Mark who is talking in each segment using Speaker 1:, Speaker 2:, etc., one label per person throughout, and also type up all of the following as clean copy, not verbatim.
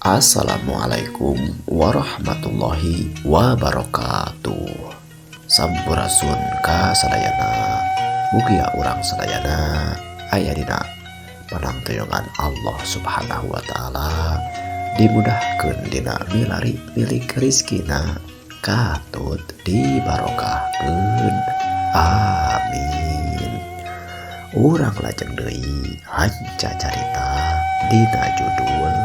Speaker 1: Assalamualaikum warahmatullahi wabarakatuh. Sampurasun ka sadayana. Mugia urang sadayana aya dina panangtoyongan Allah Subhanahu wa taala, dimudahkeun dina milari milik rizkina, katut dibarokahkeun. Amin. Urang lajeng deui hanca carita dina judul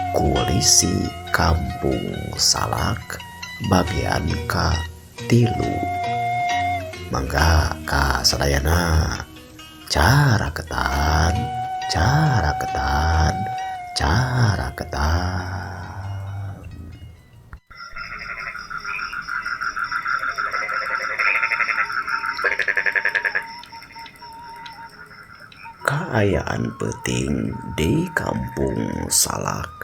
Speaker 1: Kulisi Kampung Salak bagian ka 3. Mangga ka sadayana, caraketan caraketan caraketan. Kaayaan peuting di Kampung Salak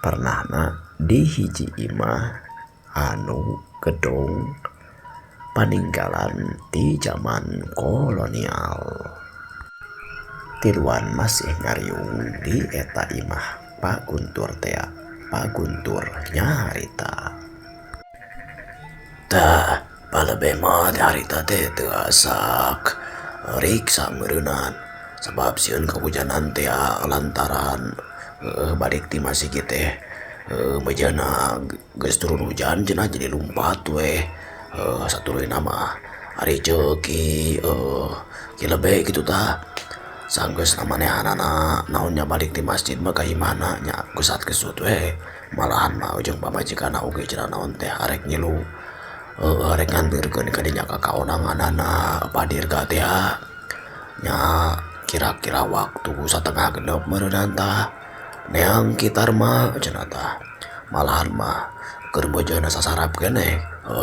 Speaker 1: pernahna di hiji imah anu gedong paninggalan ti zaman kolonial. Tiluan masih ngariung di eta imah Pak Guntur tea. Pak Guntur nyarita. Tah, palebeh mah harita teh teu asak riksa meureunan sabab sieun kahujanan teh lantaran balik ti masjid teh bejana geus turun hujan cenah jadi lumpat we. Satuluyna mah ari ceuk ki ki lebe kitu tah sanggeus manehanana naonnya balik ti masjid mah ka imahna nya gesat gesut we, malahan mah ujung pamajikanna oge cenah naon teh arek ngilu arek nganterkeun ka dinya ka kaonanganana padirga teh nya kira-kira waktu satengah genep meureunnan tah neang Ki Tarma cenah tah, malahan mah keur bojona sasarap keneh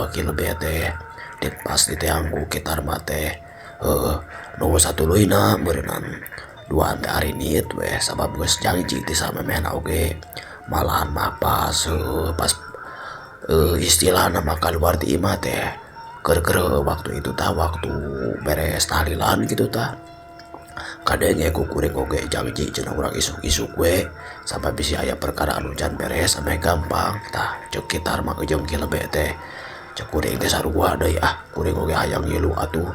Speaker 1: ki lebe teh pas diteang ku Ki Tarma teh nu satuluyna meureunnan duaan teh arinit we sabab geus janji ti samemehna oge, malahan mah pas pas istilahna mah kaluar ti imah teh keur-keur waktu itu tah waktu beres tahlilan kitu tah kadenge ku kuring oge janji cenah urang isuk-isuk we sampai bisi aya perkara anu can beres sampai gampang tah ceuk Ki Tarma jeung Ki Lebe teh ceuk kuring teh sarua deui ah kuring oge hayang ngilu atuh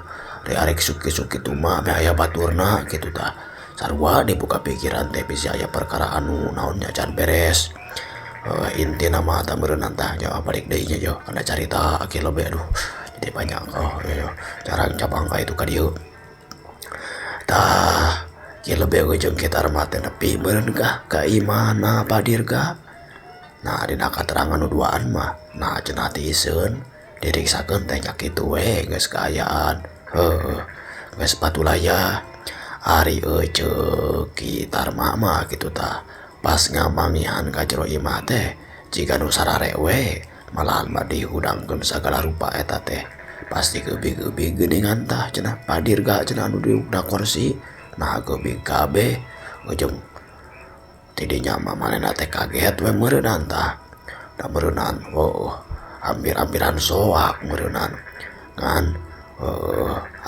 Speaker 1: arek isuk-isuk kitu mah meh aya baturna kitu tah sarua dibuka pikiran teh bisi aya perkara anu naonnya can beres. Intina mah tah meureunnan tah nya balik deui nya yo kana carita Ki Lebe aduh jadi banyak oh yo carang cabang ka itu ka dieu tah Ki Lebe jeung Ki Tarma teh nepi meureun kah ka imahna padirga. Nah dina katerangan nu duaan mah nah cenah tiiseun diriksakeun teh nya kitu we geus kaayaan heuh geus patulaya ari ceuk Ki Tarma mah kitu tah pas ngamangihan ka jero imah teh jiga nu sarare we malahan mah dihudangkeun sagala rupa eta teh pasti geubi-geubi geuningan tah cenah padirga cenah anu diukna kursi nah geubi kabeh ujung tidinya mah manehna teh kaget we meureunnan tah da meureunnan heuh hampir-hampiran soak meureunnan ngan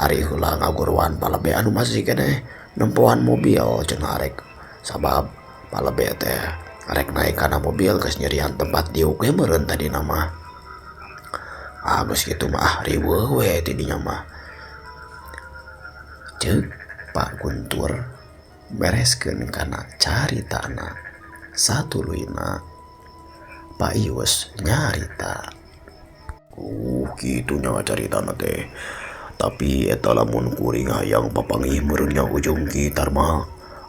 Speaker 1: ari heula ngaguruan palebe anu masih keneh nempoan mobil cenah arek sabab palebe teh arek naik kana mobil geus nyerian tempat diuk we meureun tadina mah. Ah geus kitu mah riweuh we tidinya mah. Ceuk Pak Guntur bereskeun kana caritana satuluyna Pak Ius nyarita. Kitu nya caritana teh tapi eta lamun kuring hayang papanggih meureun nya ujung Ki Tarma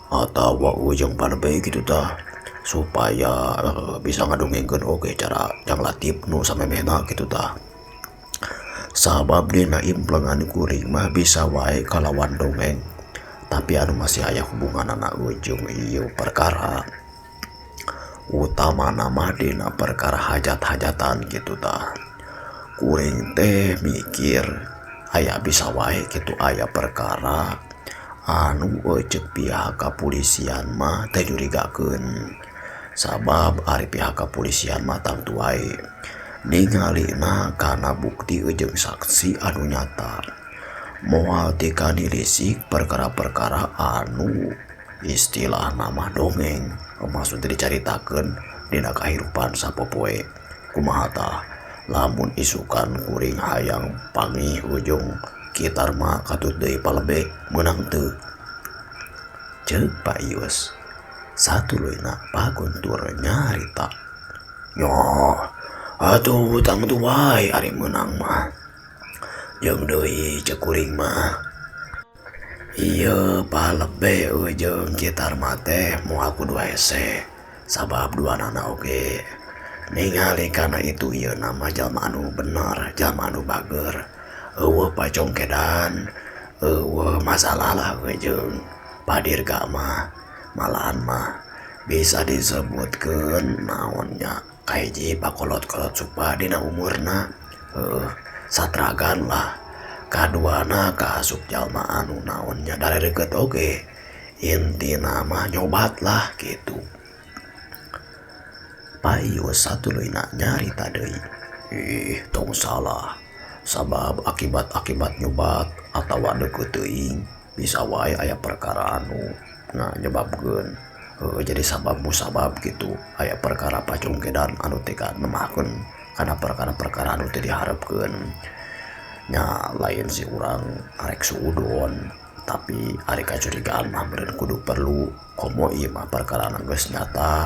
Speaker 1: atawa ujung palebe kitu tah supaya bisa ngadongengkeun oge cara jang latip nu samemehna kitu tah sabab dina implengan kuring mah bisa wae kalawan dongeng tapi anu masih aya hubunganana ujung ieu perkara utamana mah dina perkara hajat-hajatan kitu tah kuring teh mikir aya bisa wae kitu aya perkara anu ceuk pihak kapolisian mah teh nyurigakeun sabab ari pihak kapolisian mah tangtu wae ningalina kana bukti jeung saksi anu nyata moal tikanilisik perkara-perkara anu istilah nama dongeng maksud dicaritakeun dina kahirupan sapopoe. Kumaha tah lamun isukan kuring hayang panggih ujung Ki Tarma katut deui palebe meunang teu? Ceuk Pak Yus. Satuluyna Pak Guntur nyarita. Nya atuh tangtu wae ari meunang mah. Jeung deui ceuk kuring mah. Ieu palebe jeung Ki Tarma teh moal kudu hese sabab duanana oge ningali kana itu ieu nama jalma anu bener, jalma anu bager. Eueuh pacongkedan, eueuh masalah lah jeung Padirga mah. Malahan mah bisa disebutkeun naonnya kahiji pakolot-kolot supa dina umurna satragan lah. Kaduana kaasup jalma anu naonnya dareureut oge intina mah nyobat lah kitu. Pak Yus satuluyna nyarita deui. Ih tong salah sabab akibat-akibat nyobat atawa deukeut teuing bisa wae aya perkara anu nah nyebabkeun jadi sabab musabab gitu aya perkara pacongkedan anu teu kanemahkeun kana perkara-perkara anu teu diharepkeun. Nya lain si urang arek suudon tapi ari kacurigaan mah meureun kudu perlu komo ieu mah perkara geus nyata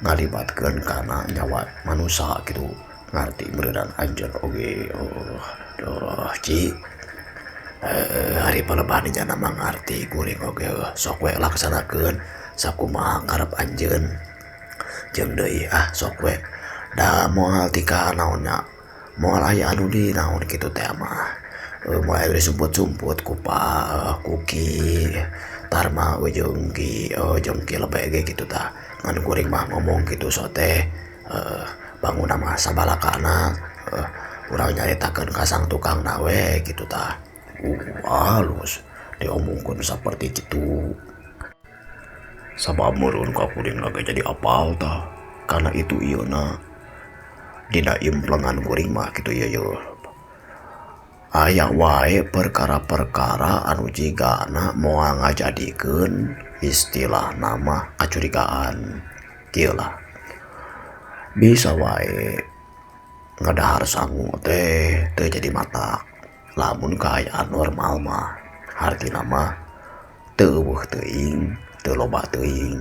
Speaker 1: ngalibatkeun kana nyawa manusa kitu ngarti meureunnan anjeun oge. Oh Ci ari palebah nya mah ngarti kuring oge sok we laksanakeun sakumaha karep anjeun. Jeung deui ah sok we da moal tika naonnya moal aya anu di naon kitu teh mah moal disumput-sumput ku Pak ku Ki Tarma jeung Ki jeung Ki Lebe ge kitu tah. Ngan kuring mah ngomong kitu so teh bangunna mah sabalakana urang nyaritakeun ka sang tukangna we kitu tah. Halus diomongkeun saperti kitu. Sabab meureun ka kuring lagi jadi apal tah karena itu ieuna dina implengan kuring mah kitu ieu ye. Aya wae perkara-perkara anu jigana moal ngajadikeun istilah nama kacurigaan. Kieu lah. Bisa wae ngadahar sangu teh teu jadi matak. Lamun kaayaan normal mah hartina mah teu eueuh teuing, teu loba teuing,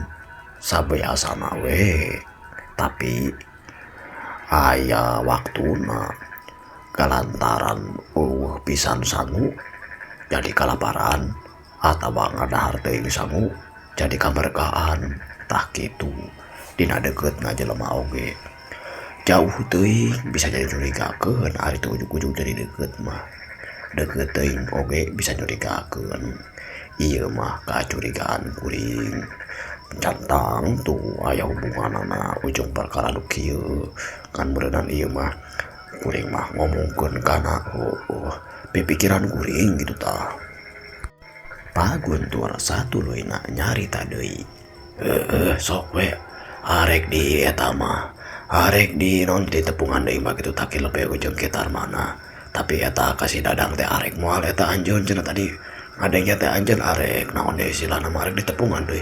Speaker 1: sabiasana we. Tapi aya waktuna kalantaran eueuh pisan sangu jadi kalaparan atawa ngadahar teuing sangu jadi kamerkaan. Tah kitu dina deukeutna jelema oge jauh teuing bisa jadi nyurigakeun ari teu ujug-ujug jadi deukeut mah. Deukeut teuing oge bisa nyurigakeun. Ieu mah kacurigaan kuring cantang tuh aya hubunganana ujung perkara nu kieu kan meureunnan ieu mah kuring mah ngomongkeun kana pipikiran kuring gitu tah. Pak Guntur satuluyna nyarita deui. Heueuh sok we arek di eta mah arek di naon di tepungan deui mah kitu tah Ki Lebe jeung Ki Tarmana. Tapi eta ka si Dadang teh arek moal eta anjeun cenah tadi ngadengnya teh anjeun arek naon deui istilahna mah arek ditepungan deui.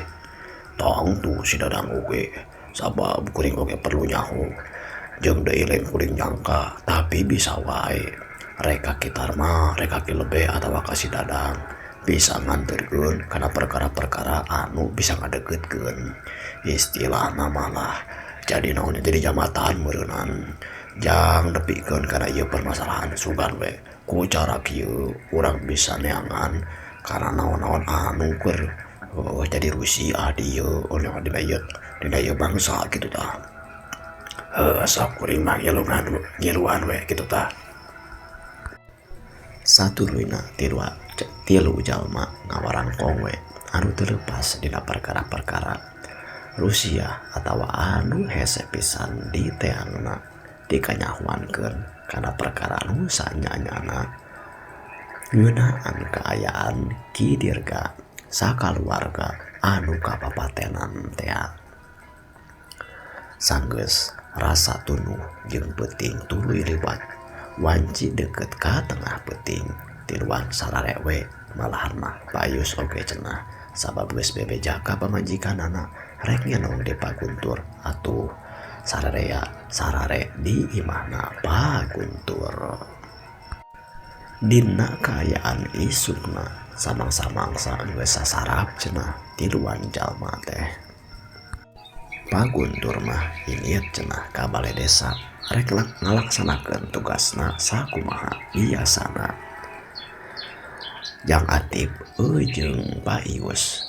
Speaker 1: Tong tuh si Dadang oge sabab kuring oge perlu nyaho jeung deui lain kuring nyangka tapi bisa wae rek ka Ki Tarma rek ka Ki Lebe atawa ka si Dadang bisa nganterkeun kana perkara-perkara anu bisa ngadeukeutkeun istilahna malah jadi naon jadi jambatan meureunnan jang nepikeun kana ieu permasalahan sugan we ku cara kieu urang bisa neangan kana naon-naon anu keur jadi rusia dieu dina ieu bangsa kitu tah. Sok kuring mah ngiluan we kitu tah. Satuluyna tilu jalma ngawarangkong we anu teu leupas dina perkara-perkara Rusia atawa anu hese pisan di teangna dikanyahuankeun kana perkara anu sanyanyana ngeunaan kaayaan Ki Dirga sakaluarga anu kapapatenan tea. Sanggeus rasa tunuh jeung peuting tuluy liwat wanci deukeut ka tengah peuting tiluan sararewe malahan mah Payus oge cenah sabab geus bebeja ka pamajikanana rek ngenong di Pak Guntur atuh sararea sarare di imahna Pa Guntur. Dina kaayaan isukna samangsa-mangsa geus sasarap cenah tiluan jalma teh. Pa Guntur mah indit cenah ka bale desa rek ngalaksanakeun tugasna sakumaha biasana. Jang Atip jeung Pa Ius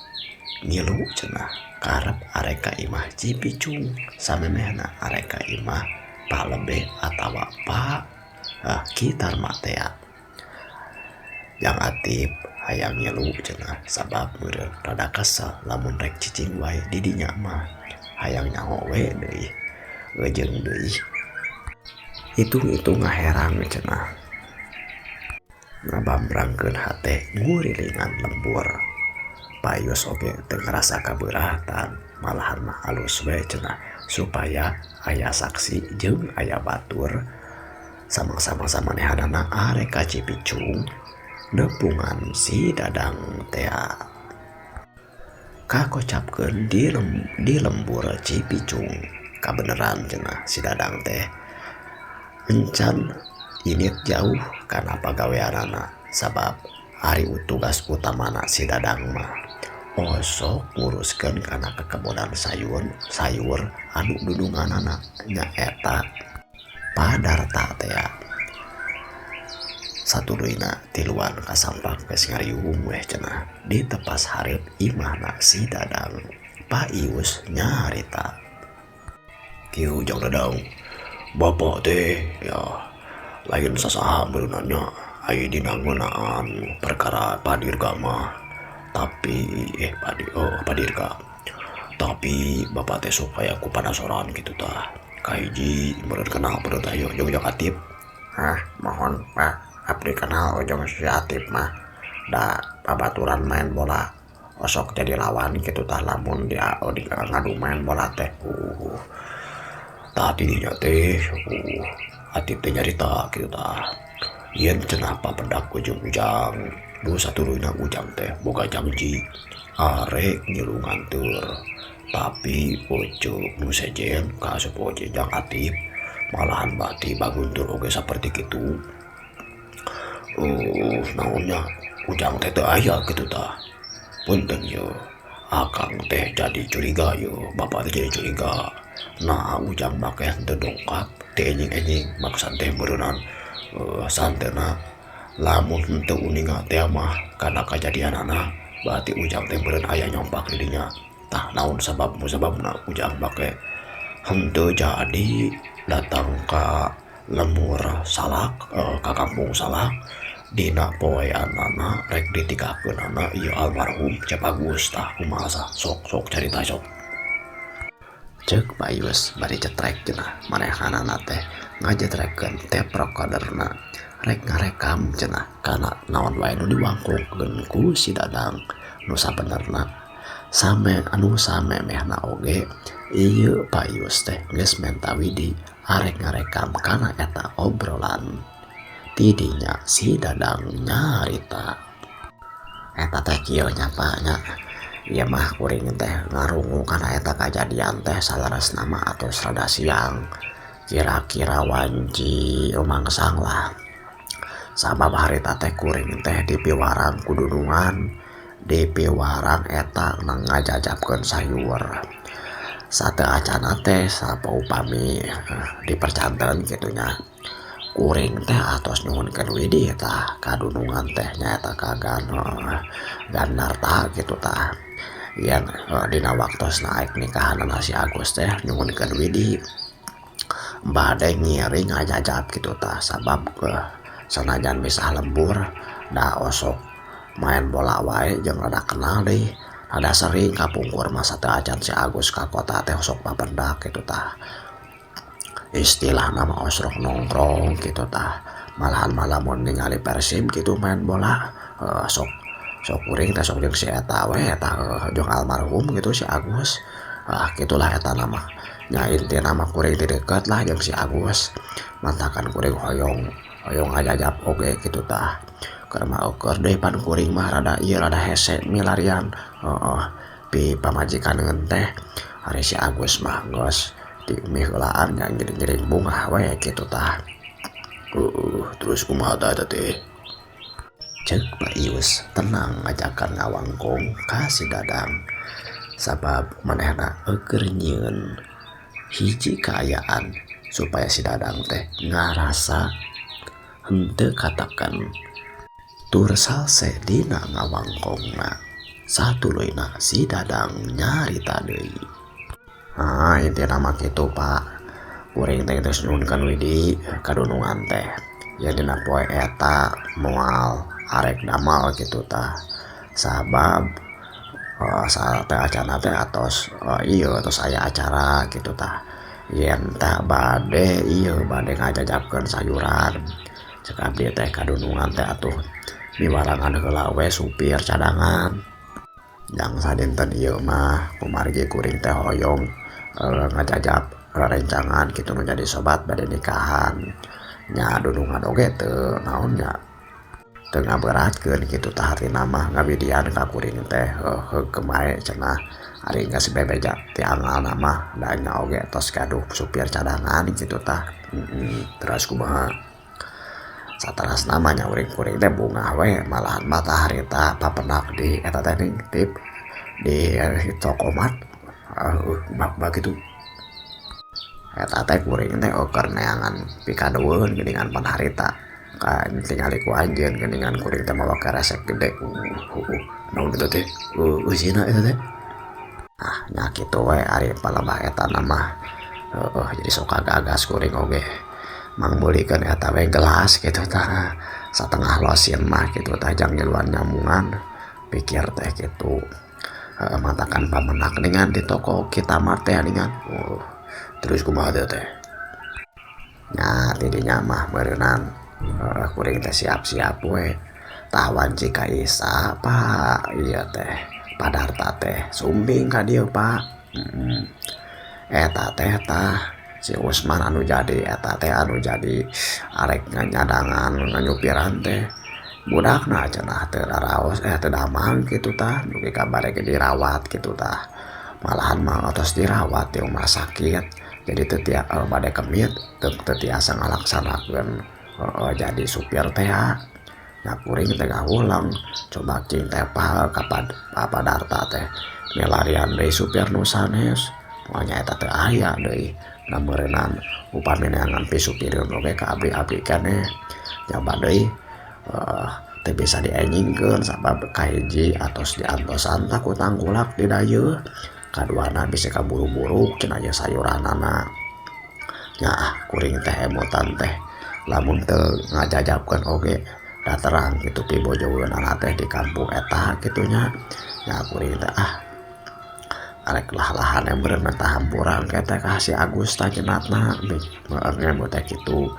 Speaker 1: ngilu cenah karep arek ka imah Cipicung samemehna arek ka imah Pa Lebe atawa Pa Ki Tarma tea. Jang Atip hayang ngilu cenah sabab meureun rada kesel lamun rek cicing wae di dinya mah hayang nyaho we deui eujeung deui hitung-hitung ngaherang cenah ngabambrangkeun hate ngurilingan lembur. Pa Ius oge teu ngarasa kabeuratan malahan mah alus we cenah supaya aya saksi jeung aya batur samang-samang samanehanana arek ka Cipicung nepungan si Dadang tea. Kakocapkeun di lembur Cipicung kabeneran cenah si Dadang teh encan init jauh kana pagaweanana sabab ari tugas utamana si Dadang mah osok nguruskeun kana kekebonan sayur anu dudunganana nyaeta Padarta tea. Satuluyna tiluan kasampak geus ngariung weh cenah di tepas hareup imahna si Dadang. Pa Ius nyarita kieu Jang Dadang, bapak teh ya lain sasaha meureunna nya aya dina ngeunaan perkara Padirga mah tapi Padirga tapi bapak teh sok aya ku panasaran kitu tah kahiji meureun kenal meureun tah ieu jeung Jang Atip.
Speaker 2: Hah, mohon Pak, abdi kenal jeung si Atip mah da babaturan main bola osok jadi lawan kitu tah lamun dia di ngadu main bola teh.
Speaker 1: Tah didinya teh Atip teh nyarita kitu tah yen cenah papendak ujung ujang nu satuluyna ujang teh boga janji arek ngilu nganteur tapi ojo nu sejen kaasup oge Jang Atip malahan bati Baguntur oge saperti kitu. Naonnya ujang teh teu aya kitu tah punten ye akang teh jadi curiga ye bapak teh jadi curiga nah ujang make henteu dongkap teh enjing-enjing maksad teh meureunan santena lamun henteu uninga teh mah kana kajadianana berarti ujang teh meureun aya nyompak di dinya tah naon sabab musababna ujang make henteu jadi datang ka lemur salak ka kampung salak dina poeanana rek ditikakeunana ieu almarhum Cep Agus tah kumaha sah sok sok carita sok. Ceuk Pa Ius bari cetrek cenah manehanana teh ngajetrekeun tape recorderna rek ngarekam cenah kana naon wae nu diwangkongkeun ku si Dadang nu sabenerna same anu samemehna oge ieu Pa Ius teh geus menta widi arek ngarekam kana eta obrolan. Tidinya si Dadang nyarita
Speaker 2: eta teh kieu nya Pak nya ieu mah kuring teh ngarungu kana eta kajadian teh saleresna mah atos rada siang kira-kira wanci rumangsang lah sabab harita teh kuring teh dipiwarang ku dudungan dipiwarang eta ngajajapkeun sayur sateu acana teh sapaupami dipercanten kitu nya kuring teh atos nyuhunkeun widih tah kadunungan teh nyaeta ka Ganarta kitu tah yen dina waktosna aek nikahanana si Agus teh nyuhunkeun widih bade ngiring ngajajap kitu tah sabab sanajan misah lembur da osok main bola wae jeung rada kenal deui rada sering kapungkur mah sateu acan si Agus ka kota teh osok papendak kitu tah istilahna mah osrok nongkrong kitu tah malahan mah lamun ningali Persib kitu main bola sok sok kuring teh sok jeung si eta we eta jeung almarhum gitu si Agus gitulah eta nama nya intina mah kuring teh deukeut lah jeung si Agus mantakan kuring hoyong hoyong ngajajap oge kitu tah keur mah eueuh deui pan kuring mah rada ieu rada hese milarian heeh pi pamajikan teh ari si Agus mah geus Di heulaan nya ngiring-ngiring bungah we kitu tah.
Speaker 1: Terus kumaha tah eta teh?
Speaker 2: Cek Pak Ius tenang ngajakan ngawangkong ka si Dadang sabab manehna keur nyieun hiji kaayaan supaya si Dadang teh ngarasa henteu katakan tur salse dina ngawangkongna satuluyna si Dadang nyarita deui. Ah intina mah kitu Pak, kuring teh geus nyuhunkeun Widi kadunungan teh ya dina poe eta moal arek damal kitu tah sabab teh acana teh atos ieu atos aya acara kitu tah yen tah bade ieu bade ngajajabkeun sayuran cek abdi teh kadunungan teh atuh miwarangan heula we supir cadangan jang sadinten ieu mah kumargi kuring teh hoyong ngajajab rerencangan kitu nu jadi sobat bade nikahan nya dunungan oge teu naon nya teu ngaberatkeun kitu tah hartina mah ngawidian ka kuring teh heuh kemae cenah ari geus bebeja ti angalna mah da nya oge tos gaduh supir cadangan kitu tah.
Speaker 1: Teras kumaha?
Speaker 2: Saterasna mah nya uring kuring teh bungah we malahan mah tah harita papenak di eta teh ning tip di Tokomat
Speaker 1: kumaha kitu
Speaker 2: eta teh kuring teh keur neangan pikadueun geuningan pan harita kan tingali ku anjeun geuningan kuring teh mawa keresek gede.
Speaker 1: Naon eta teh? Eusina eta teh.
Speaker 2: Ah nya kitu we ari palebah eta mah jadi sok kagagas kuring oge mangmeulikeun eta we gelas kitu tah satengah losin mah kitu tah jang ngiluan nyamungan pikir teh kitu. Matakan pamenak ningan di toko kita mah teh ningan.
Speaker 1: Terus kumaha teh?
Speaker 2: Nya tidinya mah meureunnan kuring teh siap-siap we tah wanci ka Isa Pak ieu teh padarta teh sumbing ka dieu Pak. Eta teh tah si Usman anu jadi eta teh anu jadi arek nyadangan nganyupiran teh budakna cenah teu raraos teu damang kitu tah dugi ka bare ge dirawat kitu tah malahan mah atos dirawat di rumah sakit jadi teu bade kemit teu tiasa ngalaksanakeun jadi supir teh nya kuring teh ngahuleng coba cing teh ka padarta teh milarian deui supir nu sanes moal nya eta teu aya deui da meureunnan upami neangan pi supireun oge ka abdi-abdi keneh jaba deui teu bisa dienyingkeun sabab kahiji atos diantosan tah ku tangkulak di dayeuh kaduana bisa kaburu-buru cenah ieu sayuranana nya kuring teh emutan teh lamun teu ngajajabkeun oge da terang kitu pibojoeunana teh di kampung eta kitu nya nya kuring teh arek lah-lahan meureun menta hampura engke teh ka si Agus tah cenatna ngemut teh kitu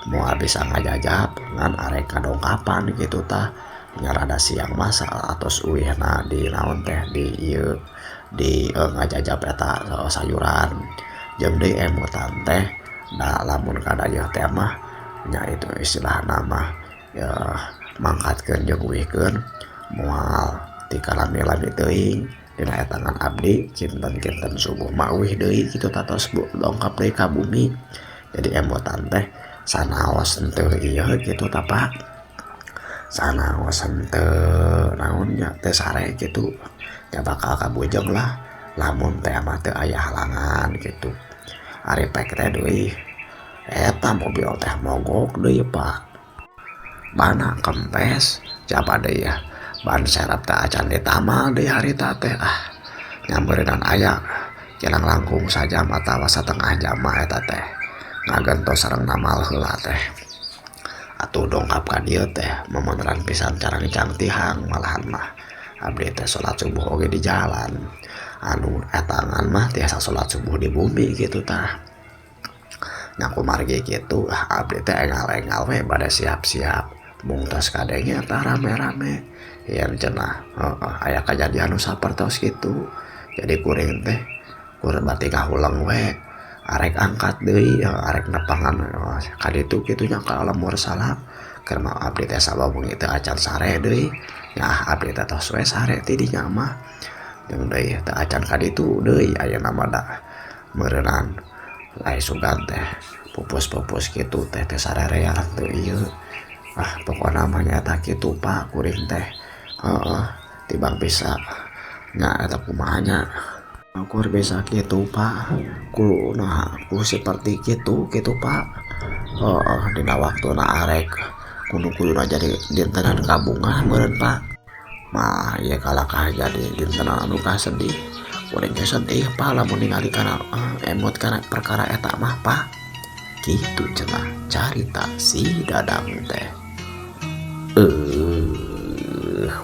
Speaker 2: moal bisa ngajajab ngan arek kadongkapan kitu tah nya rada siang mah atos uihna di naon teh di ieu di ngajajab eta sayuran jeung deui emutan teh da lamun kadayeuh teh mah nya itu istilahna mah ya mangkatkeun jeung uihkeun moal ti kalami-lami teuing dina eta ngan abdi kinten-kinten subuh mah uih deui kitu tah tos dongkap deui ka bumi jadi emutan teh sanaos henteu ieu kitu tah Pak sanaos henteu naon nya teh sare kitu nya bakal kabujeng lah lamun teh mah teu aya halangan kitu ari pek teh deui eta mobil teh mogok deui Pak bana kempes jaba deui ya ban serep teh acan ditamal deui harita teh nyameureunnan aya kirang langkung sajam atawa satengah jam mah eta teh ngagentos sareng namal heula teh atuh dongkap ka dieu teh memeneran pisan carangcang tihang malahan mah abdi teh salat subuh oge di jalan anu etangan mah tiasa salat subuh di bumi kitu tah nya kumargi kitu abdi teh engal-engal we bade siap-siap mung tos kadenge tah rame-rame yen cenah aya kajadian nu sapertos kitu jadi kuring teh kur bati ngahuleng we arek angkat deui arek nepangan kaditu kitu nya ka lembur salak keur mah abdi teh sabawengi teu acan sare deui nya abdi teh tos we sare ti dinya mah jeung deui teu acan kaditu deui ayeuna mah da meureunnan Lain sugan teh pupus-pupus kitu teh teh sarerean teu ieu. Ah, pokona mah nyaeta kitu Pak kuring teh. Heeh, tibang bisa nya eta kumaha nya. Ukur bisa kitu Pak. Ku nah ku seperti kitu kitu Pak. Heeh, dina waktuna arek kudu kuduna jadi dintenan kabungah meureun Pak. Mah ieu kalakah jadi dintenan anu kasedih. Kuring ge sedih Pak lamun ningali kana emut kana perkara eta mah Pak. Kitu cenah carita si Dadang teh.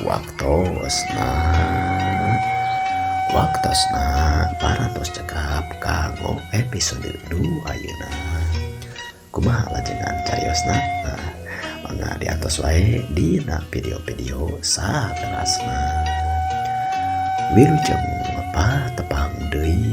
Speaker 2: Waktosna waktosna parantos cekap kanggo episode nu ayeuna. Kumaha lajengan cariosna? Nah, mangga diantos wae dina video-video saterasna. Wilujeng patepang deui.